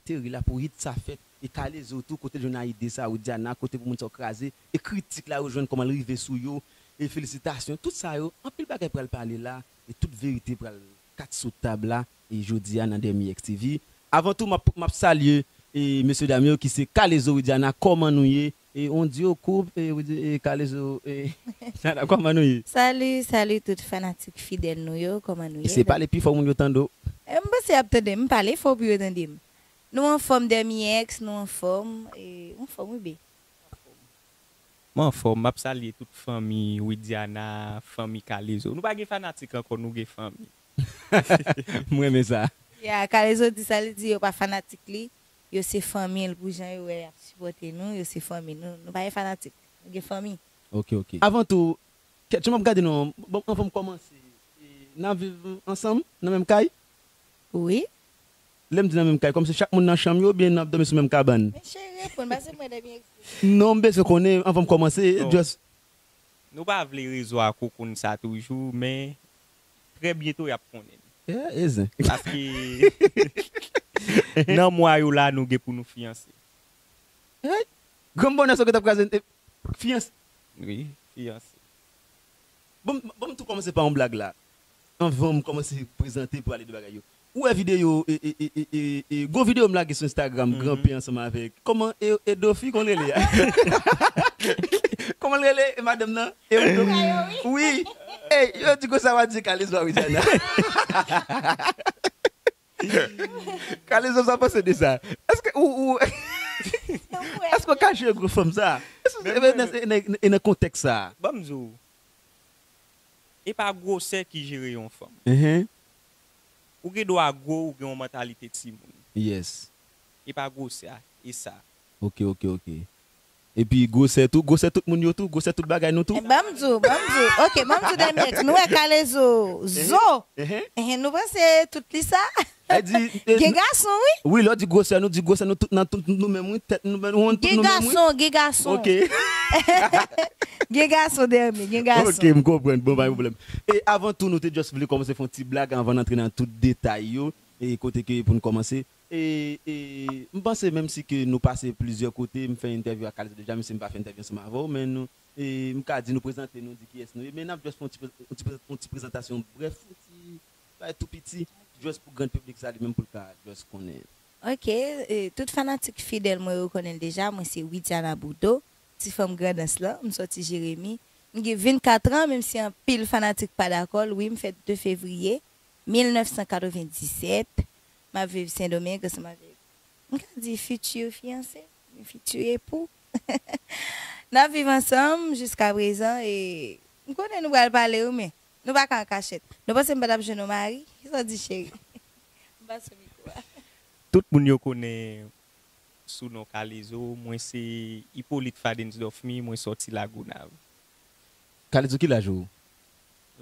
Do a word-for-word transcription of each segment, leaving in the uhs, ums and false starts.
Terry la pou hit sa fèt. E K-Lezo tou, kote l jwenn a ide sa, Widiana, kote pou moun sa yo kraze. E kritik la yo jwenn kòman l rive sou yo. E felisitasyon, tout sa yo, anpil bagay pral pale la. E tout verite pral kat sou tab la. E jodi a nan Dermi X T V. Avan tou, m ap, m ap salye e mesye dam yo ki se K-Lezo, Widiana, kòman nou ye? E on dieu couple, e, Widi-, e K-Lezo, e Widiana, kòman nou ye? Salut, salut tout fanatik fidèl nou yo, kòman nou ye? Eseye pale pi fò pou moun yo tande w. E, m panse y ap tande m, m pale fò pou yo tande m. Nou anfòm Dermi X, nou anfòm, e, anfòm wi bee. Mwen anfòm, m ap salye tout fanmi Widiana, fanmi K-Lezo. Nou pa gen fanatik ankò, nou gen fanmi. M renmen sa. Ya, K-Lezo di sa, li di yo pa fanatik li, yo se fanmi l pou jan yo wè y ap sipòte nou, yo se fanmi nou, nou pa gen fanatik, nou gen fanmi. Ok, ok. Avan tou, kèt, jan m ap gade nou an, bon, anvan m kòmanse, e, n ap viv ansanm nan menm kay? Wi. Lè m di nan menm kay, kòmsi chak moun nan chanm yo oubyen n ap dòmi sou menm kabann? Men cheri, reponn, pase mwen dènye egzanp. Non, m bezwen konnen anvan m kòmanse, just. Nou pa vle rezo a kou konn sa toujou, men trè byento y ap konnen. Yeah, e zen. Paske nan mwa yo la, nou gen pou nou fiyanse. Hey, granm bonè sa w gentan kraze, e, fiyanse. Wi, fiyanse. Bon, bon, m tou kòmanse pa yon blag la. Anvan m kòmanse prezante pou ale de bagay yo. Ou wè videyo, e, e, e, e, e, e, gwo videyo m lage sou Instagram, Gran P ansanm avèk, kòman, e, e Dofi, kòman l rele a? Kòman l rele, e madanm nan? E Dofi? Wi. Ey, yo di konsa w a di K-Lezo a Widiana. K-Lezo, sa w panse de sa? Èske ou, ou, èske w ka jwe gwo fanm sa? Èske w nan, nan, nan, nan kontèks sa? Ban m di w, e pa gwosè ki jere yon fanm. Mhm. Ou gen dwa gwo, ou gen yon mantalite timoun. Yes. E pa gwosè a, e sa. Ok, ok, ok. Epi gwosè tou, gwosè tout moun yo tou, gwosè tout bagay nou tou. Ban m di w, ban m di w. Ok, ban m di w Dèmi X, nou wè K-Lezo, zo. Enhen, nou panse tout li sa? Gen gason wi. Wi, lè w di gwosè, nou di gwosè nou tout nan tout nou menm wi, tèt nou menm, nou tout nou menm wi. Gen gason, gen gason. Ok. Gen gason Dèmi, gen gason. Ok, m konprann, bon, pa gen pwoblèm. E avan tou, nou te just vle kòmanse fè yon ti blag anvan n antre nan tout detay yo, e kote ke pou n kòmanse. E, e, m panse menm si ke nou pase plizyè kote, m fè entèvyou ak K-Lezo deja, menm si m pa fè entèvyou ansanm avè w, men nou, e, m ka di nou prezante nou, di kiyès nou ye, men n ap just fè yon ti, yon ti, yon ti prezantasyon brèf, yon ti bagay tou piti, just pou gran piblik sa li menm pou l ka just konnen. Ok, e, tout fanatik fidèl mwen yo konnen l deja, mwen se Widiana Bourdeau, ti fanm Grandans lan, m sòti Jeremi. M gen vennkat an, menm si anpil fanatik pa dakò l, wi, m fèt de fevriye mil nèf san katrevenndisèt, m ap viv Sendomeng ansanm avèk, m ka di, fiti fiyanse, fiti epou. N ap viv ansanm jiskaprezan e m konnen nou pral pale wi, men nou pa ka an kachèt. Nou panse m pa t ap jwenn yon mari? Kisa w di, cheri? M pase w mikwo a. Tout moun yo konnen sou non K-Lezo, mwen se Hyppolite Fadensdorf Mi, mwen sòti Lagonav. K-Lezo, ki laj ou?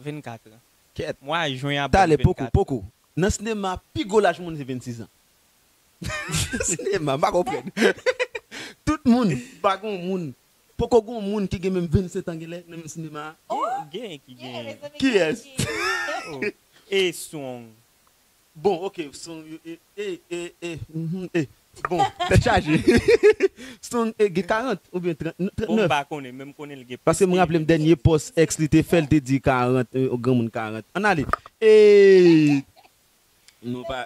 Vennkat an. Kèt. Mwa jen ap ban m vennkat an. Talè, poko, poko. Nan sinema, pi gwo laj moun se vennsis an. Nan sinema, m pa konprann. Tout moun, pa gen yon moun, poko gen yon moun ki gen menm vennsèt an genlè nan menm sinema a. Oh, gen ki gen. Kiyès? E Strong. Bon, ok, Strong, e, e, e, e, mhm, e. Bon, tèt chaje. Strong, e, gen karant oubyen trant, trant nèf. Bon, m pa konnen, men m konnen l gen plis. Paske m raple m dènye pòs ex li te fè, l te di karant, e, granmoun karant. Ann ale. E, nou pa.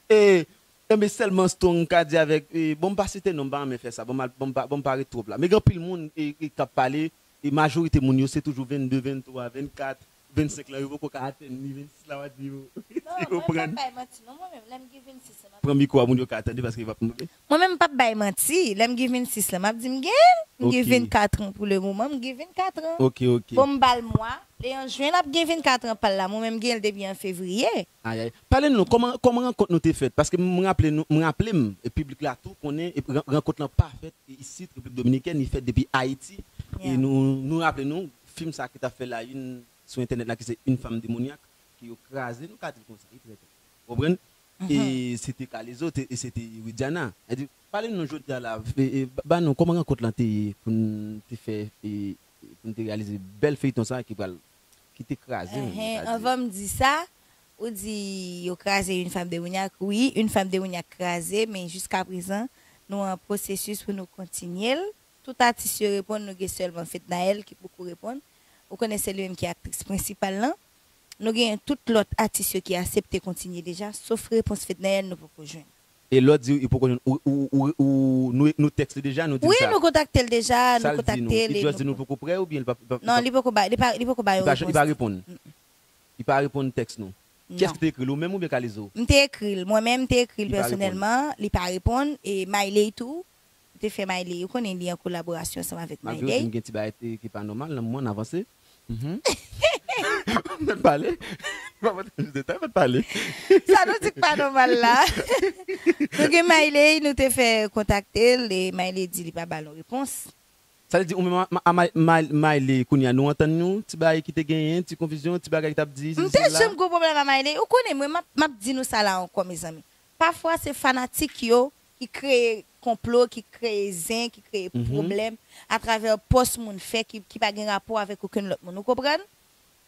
E, enben sèlman Strong ka di avèk, e, bon, m pa site non, m pa renmen fè sa. Bon, m al, bon, m pa, bon, m pa ret twòp la. Men gen anpil moun, e, e, k ap pale, e majorite moun yo se toujou vennde, venntwa, vennkat, vennsenk lan, yo poko ka atenn li, vennsis la w a di yo, yo pran. Non, mwen menm, m p ap bay manti non, mwen menm, lè m gen vennsis lan, m ap. Pran mikwo a, moun yo ka tande paske yo p ap tande. Mwen menm, m p ap bay manti, lè m gen vennsis lan, m ap di m gen l. M gen vennkat an pou le moman, m gen vennkat an. Ok, ok. Bon, m ba l mwa, e an jen l ap gen vennkat an pa l la, mwen menm, m gen l depi an fevriye. Ayay. Pale nou, kòman, kòman rankont nou te fèt? Paske m raple nou, m raple m, e piblik la tou konnen, e ran-, rankont lan pa fèt isit, Repiblik Dominikèn, li fèt depi Ayiti. E nou, nou raple nou, fim sa ki t ap fè la youn sou entènèt la, ki se Une femme démoniaque, ke yo kraze, nou ka di l konsa, li trè trè. Ou konprann? E se te K-Lezo, e se te Widiana. Sa di, pale nou jodi a la, e, e, ba, ba nou kòman rankont lan te ye pou n te fè, e, pou n te reyalize bèl feyton sa ki pral, ki te kraze menm, nou ka di. Enhen, anvan m di sa, Ou di yo kraze Une Femme de Mougnac. Wi, Une Femme de Mougnac kraze, men jiskaprezan, nou an pwosesis pou nou kontinye l. Tout atis yo reponn, nou gen sèlman Fednaelle ki poko reponn. Ou konnen se li menm ki aktris prensipal lan. Nou gen tout lòt atis yo ki asepte kontinye deja, sof repons Fednaelle nou poko jwenn. E lè w di ou poko jwenn, ou, ou, ou, ou, nou, nou tèks li deja, nou di l Wi, sa. Nou kontakte l deja, Sa nou l di nou? Kontakte l Li e just di nou nou poko prè oubyen li pa, pa, Non, pa, li poko ba, li pa, li poko ba li yon pa, li pa repons. Reponn? Mm-mm. Li pa reponn tèks nou? Non. Kiyès ki te ekri l, ou menm oubyen Kalezo? M te ekri l, mwen menm m te ekri l Li pa reponn. Pèsonèlman, li pa reponn, e Mayley tou, m te fè Mayley, ou konnen li an kolaborasyon ansanm avèk Malgre ou di Mayley. M gen ti bagay te- ki pa nòmal nan moman n avanse. Mhm. Mèt pale. Pa mèt detay, mèt pale. Sa nou di k pa nòmal la. Nou gen Mayley, nou te fè kontakte l, e Mayley di li pa ba l yon repons. Sa vle di, ou menm a, a, a May- May- Mayley, kounye a, nou antann nou, ti bagay ki te genyen, ti konfizyon, ti bagay ki t ap di, M sesi, te sela. Janm gwo pwoblèm a Mayley. Ou konnen, mwen, m ap, m ap di nou sa la ankò, mezanmi. Pafwa, se fanatik yo ki kreye konplo, ki kreye zen, ki kreye Mhm. pwoblèm atravè pòs moun fè ki, ki pa gen rapò avèk okenn lòt moun. Ou konprann?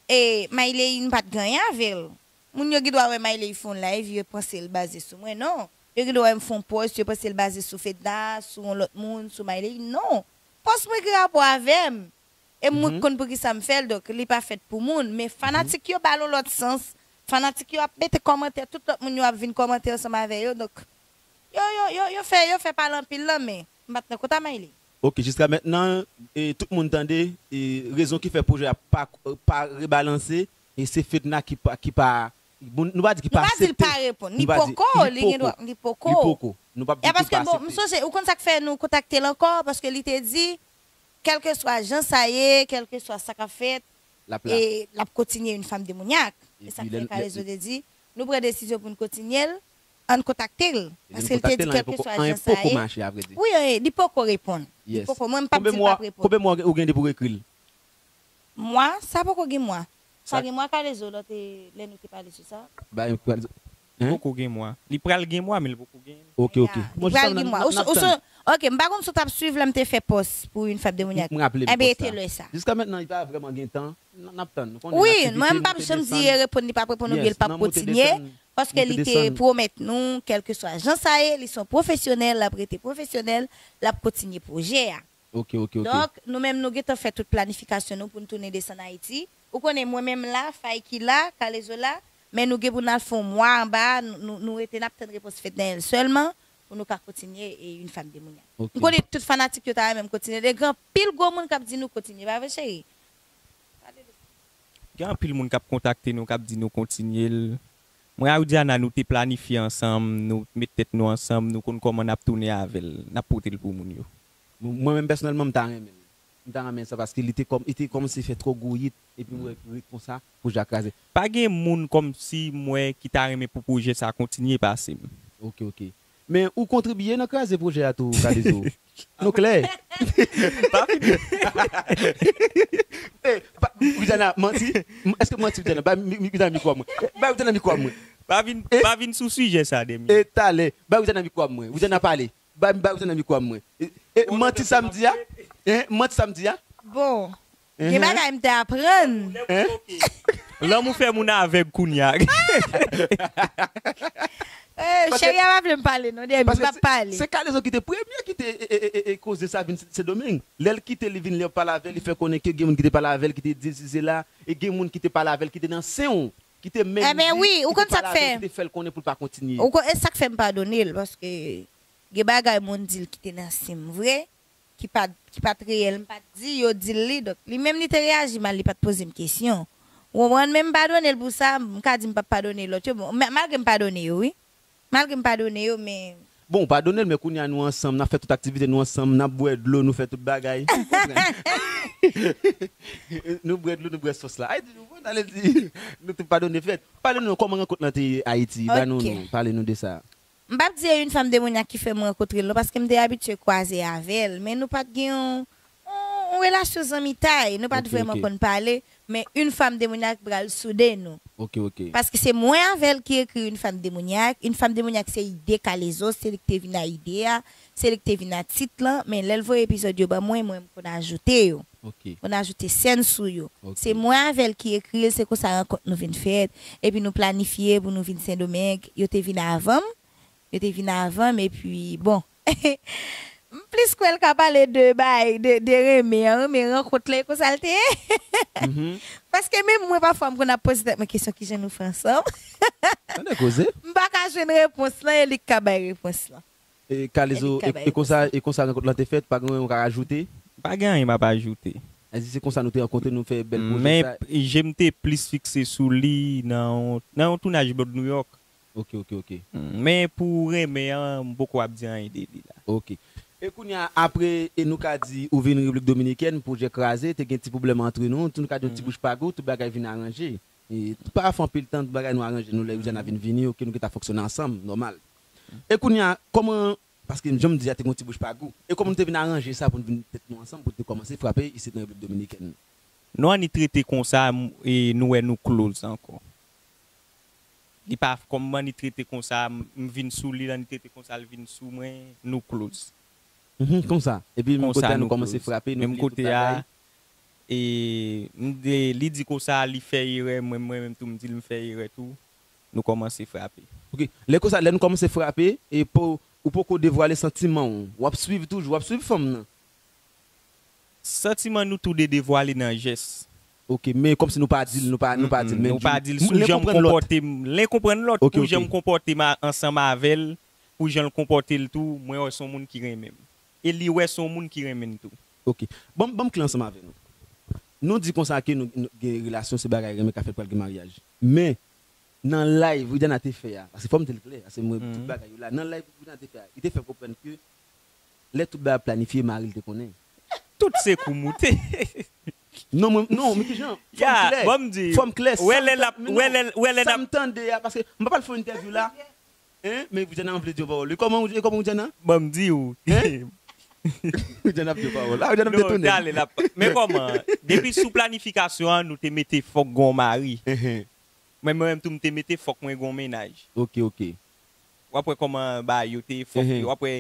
E Mayley, m pa t gen anyen avè l. Moun yo gen dwa wè Mayley fè yon live, yo panse l baze sou mwen. Non. Yo gen dwa wè m fè yon pòs, yo panse l baze sou Fedna, sou yon lòt moun, sou Mayley. Non. Pòs mwen gen rapò avè m. E mwen Mhm. konn poukisa m fè l, donk li pa fèt pou moun. Men Mhm. fanatik yo ba l yon lòt sans. Fanatik yo ap mete kòmantè, tout lòt moun yo ap vin kòmante ansanm avè yo. Donk, yo, yo, yo, yo fè, yo fè pale anpil lan, men m pa t nan kont a Mayley. Ok, jiska mentnan, e, tout moun tande, e, rezon ki fè pwojè a pa, pa rebalanse, e se Fedna ki pa, ki pa, bon, nou pa di ki Nou pa pa di l aksepte. Pa reponn. Li Nou pa di- poko, li li gen dwa, poko. Li poko. Li poko. Nou p ap di E ki paske, pa bon, m aksepte. Sonje, ou konn sa k fè nou kontakte l ankò, paske li te di, kèlkeswa jan sa ye, kèlkeswa sa k ap fèt, L ap la. E l ap kontinye Une Femme de Mougnac. E sa Epi k lè fè n- Kalezo te di, nou pran desizyon pou n kontinye l, ann kontakte l. E lè n Paske l te kontakte di l, anyen poko, kèlkeswa anyen jan sa poko ye. Mache, a vrè di. Wi, e, li poko reponn. Li Yes. Poko, mwen, m p ap Konbyen di l mwa, pa reponn. Konbyen mwa ou gen depi w ekri l? Mwa, sa poko gen mwa. Sa Sa gen mwa Kalezo, lòt e, lè nou te pale sou sa. Ba, Kalezo. Hein? Poko gen mwa. Li pral gen mwa, men li poko gen. Ok, ok. Ya, Bon, li pral jistan gen nan, mwa. nan, Ou nan son, ou tan. Son, ok, m pa konn si w t ap swiv lè m te fè pòs pou Une Femme de Mougnac. M raple m Enben, pòs te la. Lè sa. Jiska mentnan, li pa vrèman gen tan. N, n ap tann. Nou konnen Wi, n ap mwen, m pa t janm di desann. E reponn, li pa reponn, oubyen Yes, l p ap n ap monte kontinye, desann, paske monte li te desann. Pwomèt nou, kèlkeswa jan sa ye, li se yon pwofesyonèl, l ap rete pwofesyonèl, l ap kontinye pwojè a. Ok, ok, ok. Donk, nou menm, nou gentan fè tout planifikasyon nou pou n tounen desann Ayiti. Ou konnen, mwen menm la, Fay ki la, Kalezo la, men nou gen pou n al fè yon mwa anba, nou, nou, nou rete, n ap tann repons Fednaelle sèlman, pou nou ka kontinye e Une Femme de Mougnac. Ok. M konnen tout fanatik yo ta renmen m kontinye. Gen anpil gwo moun k ap di nou kontinye, pa vre, cheri? Gen anpil moun k ap kontakte nou, k ap di nou kontinye l. Mwen ak Widiana, nou te planifye ansanm, nou met tèt nou ansanm, nou konn kòman n ap tounen avè l, n ap pote l pou moun yo. Mwen, mwen menm pèsonèlman, m ta renmen l. M ta renmen sa paske li te kòm, li te kòmanse fè twò gwo hit, epi m wè rit konsa, pwojè a kraze. Pa gen moun kòmsi mwen ki ta renmen pou pwojè sa kontinye pase m. Ok, ok. Men ou kontribye nan kraze pwojè a tou, Kalezo. Nou klè. Pa fin Eh, pa, Widiana, manti? M- Èske manti, Widiana? Ba mi- mi- Widiana mikwo a mwen. Ba Widiana mikwo a mwen. Pa vin, Eh? Pa vin sou sijè sa, Demi. E talè, ba Widiana mikwo a mwen. Widiana pale. Ba, ba Widiana mikwo a mwen. E, e manti sa m di a? Hein? Manti sa m di a? Bon. Gen Mhm. Bagay m te aprann. Hein? Lanmou fè moun avèg kounye a. Eh, Paske- cheri a pa vle m pale, non, Demi, m Paske p ap se- pale. Se Kalezo ki te premye ki te e, e, e, e, e koze sa vin Sendomeng. Lè l kite, li vin, li ap pale avè l, li fè konnen ke gen moun ki te pale avè l, ki te di l si se la, e gen moun ki te pale avè l, ki te nan sen w, ki te menm Enben di, wi, ou ki te konn sa pale k avè l, fè. Ki te fè l konnen pou l pa kontinye. Ou konn, e sa k fè m padone l, paske gen bagay moun di l ki te nan sen m vre, ki pa, ki pa t reyèl, m pa t di, yo di l li, donk, li menm li te reyaji mal, li pa t poze m kesyon. Ou konprann? Men m padone l pou sa, m ka di m p ap padone lòt yo, bon, ma- malgre m padone yo, wi. Malgre m padone yo, men Bon, ou padone l, men kounye a nou ansanm, n ap fè tout aktivite nou ansanm, n ap bwè dlo, nou fè tout bagay. Ou konprann? Nou bwè dlo, nou bwè sòs la. Ay, di nou, bon, ale di, nou te padone fèt. Pale nou kòman rankont lan te ye Ayiti, ba nou, Ok. Nou, pale nou de sa. M p ap di e Une Femme de Mougnac ki fè m rankontre l, non, paske m te abitye kwaze avè l, men nou pa t gen yon, yon, yon relasyon zanmitay, nou pa t vrèman konn pale, men Une femme démoniaque pral soude nou. Paske se mwen avè l ki ekri Une femme démoniaque. Une femme démoniaque se ide K-Lezo, se li ki te vin a ide a, se li ki te vin a tit lan, men lè l voye epizòd yo ban mwen, mwen m konn ajoute yo. Konn ajoute sèn sou yo. Se mwen avè l ki ekri l, se konsa rankont nou vin fèt, epi nou planifye pou nou vin Sendomeng, yo te vin avan m, yo te vin avan m, epi bon. M plis kwè l ka pale de bay, de, de renmen an, renmen rankont la, e konsa l te ye. Paske menm mwen, pafwa, m konn ap poze tèt mwen kesyon kijan nou fè ansanm. Tande koze. M pa ka jwenn repons lan, e li k ka bay repons lan. E K-Lezo, e, e konsa, e konsa rankont lan te fèt, pa gen anyen ou ka rajoute? Pa gen anyen m ap ajoute. Sa di se konsa nou te rankontre, nou fè bèl pwojè sa. Men je m te plis fikse sou li nan yon, nan yon tounaj Blood New York. Ok, ok, ok. Men pou renmen an, m poko ap di anyen de li la. Ok. E kounye a, apre, e nou ka di ou vin Repiblik Dominikèn, pwojè kraze, te gen ti pwoblèm antre nou, nou ka di yon ti bouch pa gou, tout bagay vin aranje. E pa fè anpil tan, tout bagay nou aranje nou, lè Widiana vin vini, ok, nou gentan fonksyone ansanm, nòmal. E kounye a, kòman, paske jan m di a, te gen yon ti bouch pa gou. E kòman nou te vin aranje sa pou nou vin tèt nou ansanm, pou nou te kòmanse frape isit nan Repiblik Dominikèn? Nou annik rete konsa, m, e nou wè nou close ankò. Li pa, kòm m annik rete konsa, m, m vin sou li, l annik rete konsa, l vin sou mwen, nou close. Mhm, konsa. Epi menm kote a nou kòmanse frape, nou bliye tout bagay. E m de, li di konsa, li fè erè, mwen, mwen menm tou, m di l m fè erè tou. Nou kòmanse frape. Ok. Lè konsa, lè nou kòmanse frape, e po, ou poko devwale santiman w. W ap swiv toujou, w ap swiv fanm nan. Santiman nou tou de devwale nan jès. Ok, men kòmsi nou pa di l, nou pa, nou pa di l, men nou pa di l sou jan m konpòte m, len konprann lòt, pou jan m konpòte m a, ansanm avè l, pou jan l konpòte l tou, mwen wè se yon moun ki renmen m. E li wè se yon moun ki renmen l tou. Ok. Ban m, ban m klè ansanm avè nou. Nou di konsa ke nou, nou gen relasyon, se bagay renmen ka fèt pral gen maryaj. Men, nan live Widiana te fè a, paske fò m te l klè, paske mwen, tout bagay yo la. Nan live Widiana te fè a, li te fè konprann ke lè tout bagay ap planifye, mari l te konnen. Tout se kou moute. Non, mwen, non, men kijan? Fò m klè. Fò m klè. Wè lè l ap, wè lè, wè lè l ap. Sa m tande a, paske m pa pral fè yon entèvyou la. Hein? Men Widiana vle di yon pawòl. E kòman, e kòman Widiana? Ban m di w. Hein? Widiana ap di yon pawòl. Ah, Widiana ap detounen. Non, tale l ap. Men kòman? Depi sou planifikasyon an, nou te mete fòk gon mari. Mwen, mwen menm tou, m te mete fòk mwen gon mennaj. Ok, ok. W ap wè kòman bagay yo te fòk yo. W ap wè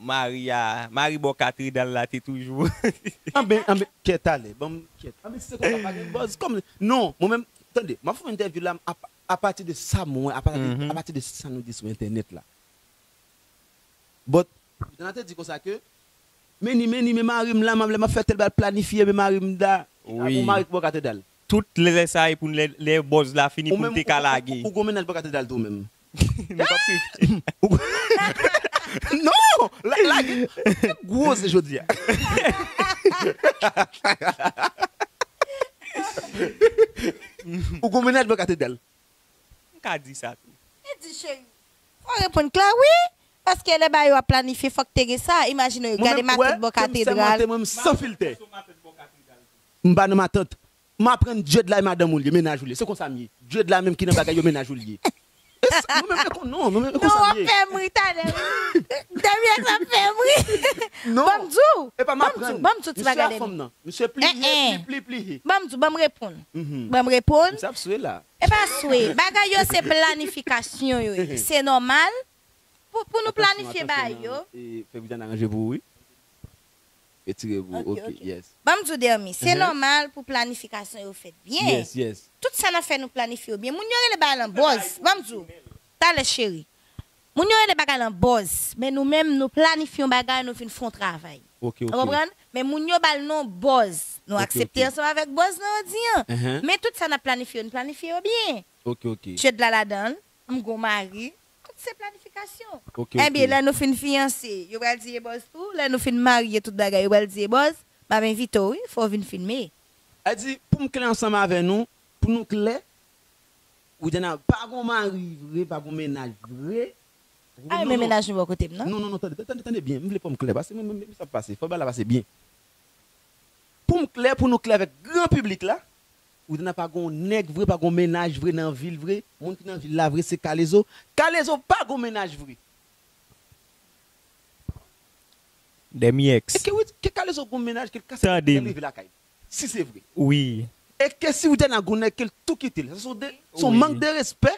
mari a, mari bò katedral la te toujou. Anben, anben, kèt ale, ban m kèt. Anben, si se konsa, pa gen buzz. Kòm, non, mwen menm, tande, m ap fè yon entèvyou la, a, apati de sa mwen, apati, apati de sa nou di sou entènèt la. But, Jonathan di konsa ke, men ni, men ni, men mari m la, m ap, lè m ap fè tèl bagay, planifye, men mari m la, wi, ap yon mari k bò katedral. Tout lè sa e pou n lè, lè buzz la fini pou n te ka lage. Ou, ou, ou gon mennaj bò katedral tou menm. Nou p ap rive. Non! La, lage. Gwo se jodi a. Ou gon mennaj bò katedral. M ka di sa tou. E di cheri. Fò reponn klè wi. Paske lè bagay yo ap planifye, fòk te gen sa. Imajine w, gade matant bò katedral. Mwen menm, mwen menm, se, se monte mwen menm san filtè. M pa nan matant. M aprann Djed la e madanm ou l ye, mennaj ou l ye. Se konsa m ye. Djed la menm ki nan bagay yo, mennaj ou l ye. E sa, mwen menm, e kon, non, mwen menm, e konsa m ye. Non, w ap fè m ri talè wi. Dèmyè sa ap fè m ri. Non. Ban m di w. E pa m aprann. Ban m di w ti bagay, Dèmyè. Misye a fanm nan. Misye pliye, pli, pli, pliye. Ban m di w, ban m reponn. Ban m reponn. Misye ap swe la. E pa swe. Bagay yo se planifikasyon yo ye. Se nòmal. Pou, pou nou planifye bagay yo. E fè Viviane aranje pou ou, wi. Retire pou ou, ok, yes. Ban m di w, Dermi, se nòmal pou planifikasyon yo fèt byen. Yes, yes. Tout sa n ap fè, nou planifye yo byen. Moun yo rele bagay lan buzz. Ban m di w, talè cheri. Moun yo rele bagay lan buzz. Men nou menm, nou planifye yon bagay, nou vin fè yon travay. Ok, ok. Ou konprann? Men moun yo ba l non buzz. Nou aksepte ansanm avèk buzz nan yo di an. Men tout sa n ap planifye yo, nou planifye yo byen. Ok, ok. Djed la ladan l. M gon mari. Tout se planifikasyon. Ok, ok. Ebyen, lè nou fin fiyanse, yo pral di e buzz tou. Lè nou fin marye, tout bagay, yo pral di e buzz. M ap envite w, wi, fò w vin filme. A di, pou m klè ansanm avè nou, pou nou klè, Widiana pa gon mari vre, pa gon mennaj vre. Ay, men mennaj nou bò kote m, non? Non, non, non, tande, tande, tande byen. M vle pou m klè, paske mwen, mwen, mwen, sa pase. Fò bagay la pase byen. Pou m klè, pou nou klè avèk gran piblik la, Widiana pa gon nèg vre, pa gon mennaj vre nan vil vre. Moun ki nan vil la vre, se K-Lezo. K-Lezo pa gon mennaj vre. Dèmi Èks. E ke, wi, ke Kalezo gon mennaj ke l kase Tande l m. Rive lakay. Si se vre. Wi. E ke si Widiana gon nèg ke l tou kite l. Sa se yon de- se yon Wi. Mank de respè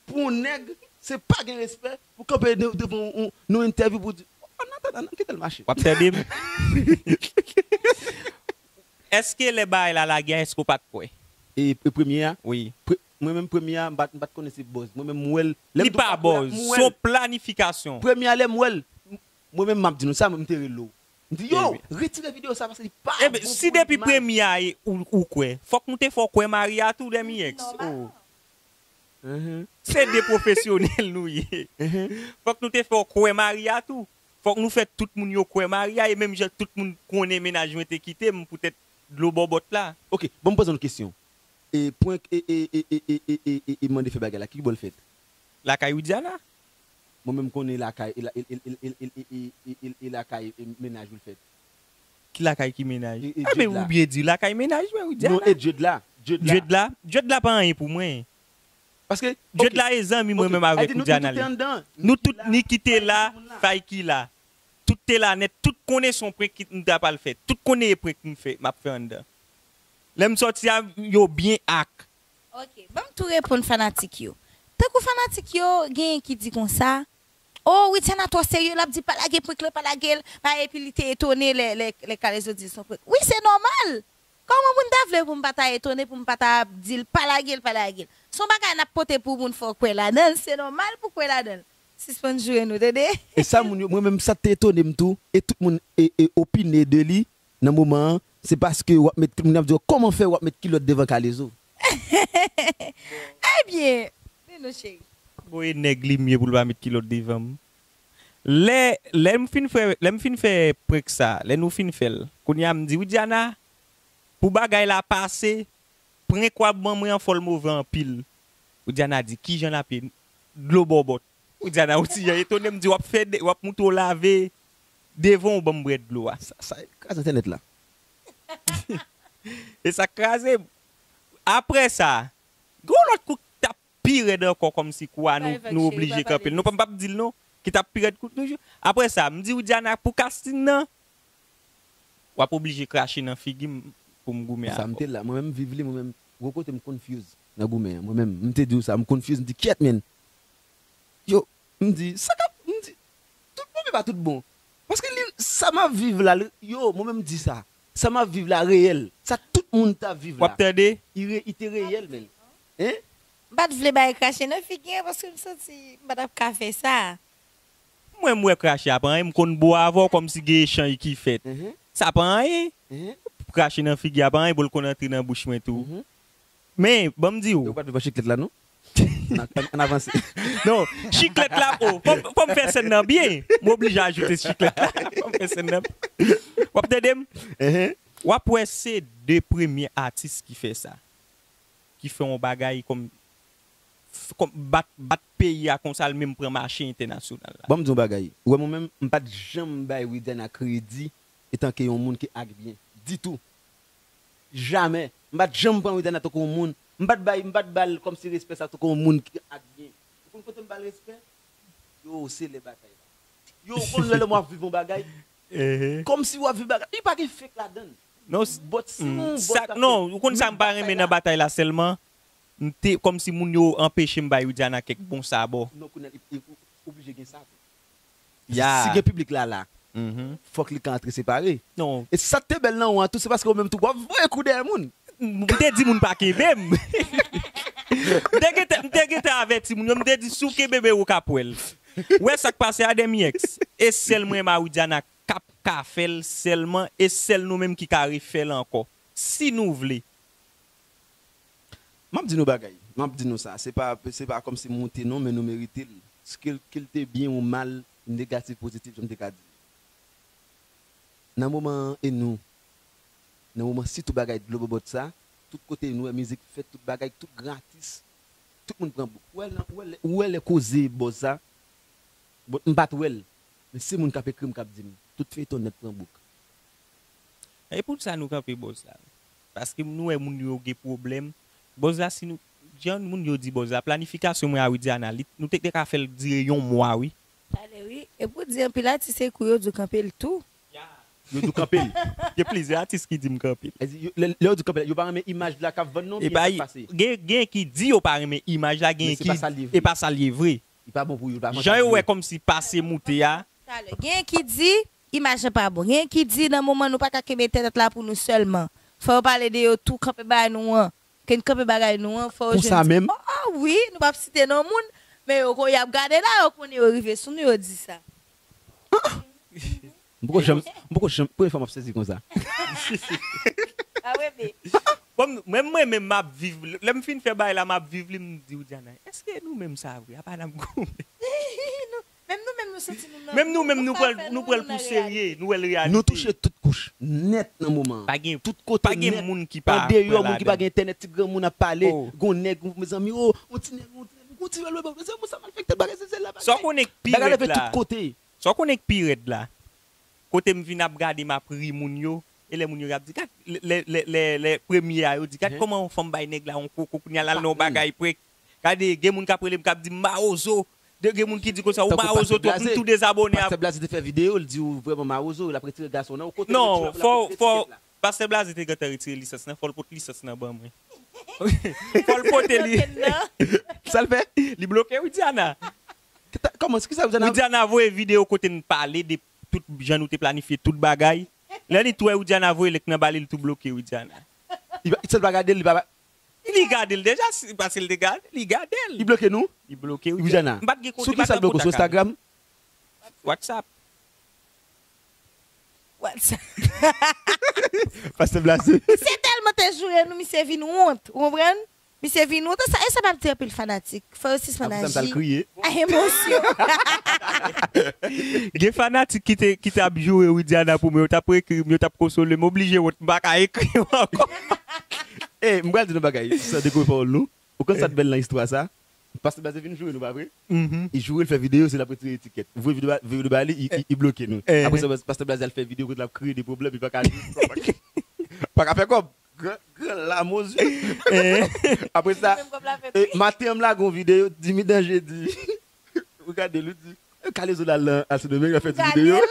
pou yon nèg, se pa gen respè pou kanpe de- devan yon, yon entèvyou pou di, "Oh, an atandan, an kite l mache." W ap tande m? Èske lè bagay la lage a, èske w pa t kwè? E, e premye a? Wi. Pre- mwen menm premye a, m pa t- m pa t konnen se buzz. Mwen menm m wè l. Lè m Li di w pa pa kwè a, buzz, m wè se l. Yon planifikasyon. Premye a lè m wè l, m- mwen menm m ap di nou sa, mwen m te rele w. M di, "Yo, Ebyen. Retire videyo sa paske li pa Ebyen, bon si pou depi imaj." Premye a e ou, ou kwè, fòk nou te fè w kwè Maria tou, Dèmi Èks. Nòmal. Oh. Mhm. Se de pwofesyonèl nou ye. Mhm. Fòk nou te fè w kwè Maria tou. Fòk nou fè tout moun yo kwè Maria e menm jan tout moun konnen mennaj mwen te kite m poutèt dlo bòbòt la. Ok, bon, m poze yon kesyon. E prank e, e, e, e, e, e, e, e mande fè bagay la, ki bò l fèt? Lakay Widiana. Mwen menm konnen lakay, e la- e, e, e, e, e, e, e, e, e, e lakay e, mennaj ou l fèt? Ki lakay ki mennaj? E, e, Ah, men Djed la. Ou byen di lakay mennaj mwen, Widiana. Non, e Djed la. Djed la. Djed la, Djed la pa anyen pou mwen. Paske, Djed ok. La e zanmi mwen Ok. Menm Ay, avèk di nou Widiana tout te li. Anndan. Nou tout ni ki te la, fay ki la. Tout te la nèt, tout konnen se yon prank ki m ta pral fè. Tout konnen e prank m fè, m ap fè anndan. Lè m sòti a, yo byen ak. Ok, ban m tou reponn fanatik yo. Tankou fanatik yo, genyen ki di konsa, "Oh, Widiana twò serye, l ap di pa lage prank lan, pa lage l, pa," epi li te etone lè, lè, lè Kalezo di l se yon prank. Wi, se nòmal. Kòman moun ta vle pou m pa ta etone, pou m pa ta di l pa lage l, pa lage l? Se yon bagay n ap pote pou moun fè w kwè ladan l, se nòmal pou w kwè ladan l. Sispann joure nou, tande? E sa moun yo, mwen menm sa te etone m tou, e tout moun e, e opine de li nan moman an, se paske w ap met, moun ap di w, "Kòman fè w ap met kilòt devan Kalezo?" Ebyen, di nou cheri. Bon, e nèg li m ye pou l pa met kilòt devan m. Lè, lè m fin fè, lè m fin fè prank sa, lè nou fin fè l, kounye a m di, "Widiana, pou bagay la pase, prank w ap ban mwen an fò l move anpil." Widiana di, "Kijan l ap ye?" Dlo bòbòt. Widiana, yon ti jan etone, m di, "W ap fè, de- w ap moute w lave devan w ban m bwè dlo a." Sa, sa kraze entènèt la. E sa k kraze m. Apre sa, gon lòt kou k t ap pi rèd ankò, kòmsi kou a nou, nou oblije kanpe l. Nou pa, m p ap di l non, ki t ap pi rèd kou toujou. Apre sa, m di Widiana pou casting nan, w ap oblije krache nan figi m pou m goumen avè w. Sa m te la, mwen menm m viv li, mwen menm, gon kote m confuse nan goumen an. Mwen menm, m te di w sa, m confuse, m di, "Kyèt, men." Yo, m di, sa k ap, m di, tout bon, men pa tout bon. Paske li, sa m ap viv la, li- yo, mwen menm m di sa. Sa m ap viv la reyèl. Sa tout moun t ap viv la. W ap tande? I re- i te reyèl, men. Hein? M pa t vle bay krache nan figi an paske m santi m pa t ap ka fè sa. Mwen, m wè krache a pa anyen, m konn bo avè w kòmsi gen echanj ki fèt. Mhm. Sa pa anyen. Mhm. Krache nan figi a pa anyen, pou l konn antre nan bouch mwen tou. Mhm. Men, ban m di w. Ou pa t vle pran chiklet la, non? Ann, ann, ann avanse. Non, chiklet la, oh, fò, fò m fè sèn nan byen. M oblije ajoute chiklet la. Fò m fè sèn nan. W ap tande m? Ehe. W ap wè se de premye atis ki fè sa. Ki fè yon bagay kòm, kòm bat, bat peyi a konsa, l menm pran mache entènasyonal la. Ban m di yon bagay. Ou wè mwen menm, m pa t janm bay Widiana kredi etanke yon moun ki ak byen. Ditou. Jamè. M pa t janm pran Widiana tankou yon moun. M pa t bay, m pa t ba l kòmsi respè sa tankou yon moun ki ak byen. Ou konn kote m ba l respè? Yo, se lè batay la. Yo, ou konn lè, lè m ap viv yon bagay. Ehe. Kòmsi w ap viv bagay. Li pa gen fake ladan l. Non, s- But si mm, yon sa, bòt ap non, fè ou konn sa m pa renmen nan batay la sèlman, m te, kòmsi moun yo anpeche m bay Widiana kèk bon sabò. Non, kounye a, li, li, ou oblije gen sa tou. Ya. Si gen piblik la la, Mhm. Fòk li ka antre separe. Non. E sa k te bèl nan ou an tou, se paske ou menm tou, w ap voye kou dèyè moun. M te di moun pa kenbe m. M te gentan, m te gentan avèti moun yo, m te di, "Si w kenbe m, ou ka pwè l." Ou wè sa k pase a, Dèmi Èks? E sèl mwen, Mawidiana, k ap ka fè l sèlman, e sèl nou menm ki ka refè l ankò. Si nou vle. M ap di nou bagay. M ap di nou sa. Se pa, se pa kòmsi m wonte non, men nou merite l. Ke l, ke l te byen ou mal, negatif, pozitif, jan m te ka di. Nan moman an, e nou, nan moman sitou bagay dlo bòbòt sa, tout kote nou wè mizik fèt, tout bagay, tout gratis, tout moun pran bouk. Ou wè nan, ou wè lè, ou wè lè koze buzz sa, bon, m pa t wè l, men se moun k ap ekri m k ap di m, tout feyton nèt pran bouk. E pou sa nou kanpe buzz la. Paske nou wè moun yo gen pwoblèm. Buzz la, si nou, jan moun yo di buzz la, planifikasyon mwen a Widiana, li, nou te, te ka fè l dire yon mwa, wi. Talè, wi. E pou di anpil atis ekri yo di w kanpe l tou. Yo di w kanpe l. Gen plizyè atis ki di m kanpe l. Lè yo di w kanpe l, yo pa renmen imaj la k ap vann non, oubyen sa k pase? Gen, gen ki di yo pa renmen imaj la, gen ki, e pa sa l ye vre. Li pa bon pou yo, li pa avantaj yo. Jan yo wè kòmsi pase moute a. Talè, gen ki di imaj lan pa bon. Gen ki di nan moman nou pa ka kenbe entènèt la pou nou sèlman. Fò yo pale de yo tou, kanpe bagay nou an. Ke n kanpe bagay nou an, fò yo jwenn. Konsa menm? Oh, oh, wi, nou p ap site non moun, men yo, y ap gade la, yo konnen yo rive sou nou, yo di sa. M poko janm, m poko janm, premye fwa m ap sezi konsa. Ah, wi, men. Bon, mwen, mwen menm, m ap viv, lè m fin fè bagay la, m ap viv li, m di Widiana, èske nou menm sa vre? Apa n ap goumen? Menm nou menm, nou santi nou nan. Menm nou menm, nou pral, nou pral pou serye, nou wè l reyalite. Nou touche tout kouch nèt nan moman an. Pa gen, tout kote pa gen nèt. Moun ki pa, andeyò, moun ki pa gen entènèt, ti granmoun ap pale, gon nèg, mezanmi, oh, yon ti nèg, yon ti nèg, yon ti nèg, mezanmi, sa malfektè, bagay se sèl la, bagay. Sa w konnen k pi rèd la. Bagay la fè tout kote. Sa w konnen k pi rèd la. Kote m vin ap gade, m ap ri moun yo. E lè moun yo ap di, gad, lè, lè, lè, lè, lè premye a, yo di, gad kòman yon fanm bay nèg la yon koko, kounye a l al nan yon bagay prank. Gade, gen moun k ap rele m, k ap di m mawozo. De, gen moun ki di konsa, ou mawozo twòp, m tou dezabòne avè w. Pastè Blaze te fè videyo, l di ou vrèman mawozo, l ap retire gason nan ou. Kote l retire l, l ap retire etikèt la. Non, fò, fò, Pastè Blaze te gentan retire lisans lan, fò l pot lisans lan ban mwen. Fò l pote li. Sa l fè? Li bloke Widiana. Kòman, kisa Widiana? Widiana voye videyo kote n pale de tout jan nou te planifye tout bagay. Lè li tou wè Widiana voye link nan ba li, li tou bloke Widiana. Li pa, sèl pa gade l, li pa. Li gade l deja, si, paske l te gade, li gade l. Li bloke nou? Li bloke Widiana. M pa t gen kontak. Sou ki sa l bloke w? Sou Instagram? WhatsApp. WhatsApp. Pastè Blaze. Misye tèlman te joure nou, misye vin wont. Ou konprann? Misye vin wont. E sa, e sa m ap di anpil fanatik. Fò yo sispann aji a emosyon. Gen fanatik ki te, ki t ap joure Widiana pou mwen, yo t ap ekri m, yo t ap konsole m, oblije wont, m pa ka ekri yo ankò. E, m pral di nou bagay, san dekouvri pawòl nou. Ou konn sa t bèl nan istwa sa? Pastè Blaze vin joure nou, pa vre? Li joure l fè videyo, se l ap retire etikèt. Voye videyo ba, videyo ba li, li, li, li bloke nou. Apre sa, Pastè Blaze al fè videyo kote l ap kreye de pwoblèm, li pa ka, pa ka fè kòb. Gran, gran lamozye. Apre sa, maten an m lage yon videyo, Jimmy Danje di, ou gade l, ou di, kale zo l al nan, al Sendomeng, l ap fè ti videyo.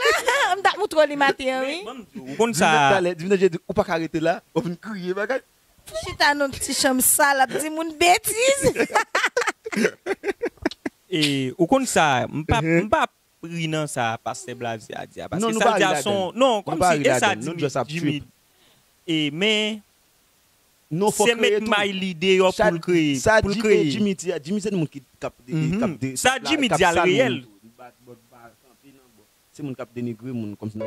M t ap montre w li maten an, wi. Ou konn sa. Jimmy Danje di, ou pa ka rete la, w ap vin kriye bagay. Chita nan ti chanm sal, ap di moun betiz. E, ou konn sa, m pa, m pa ri nan sa Pastè Blaze a di a, paske sa l di a son, non, kòmsi, e sa Jimmy, Jimmy, e, men, se met may li deyò pou l kreye, pou l kreye. Jimmy di a, Jimmy se moun ki, k ap de, k ap de, sa Jimmy di a l reyèl. Se moun k ap denigre moun kòmsi.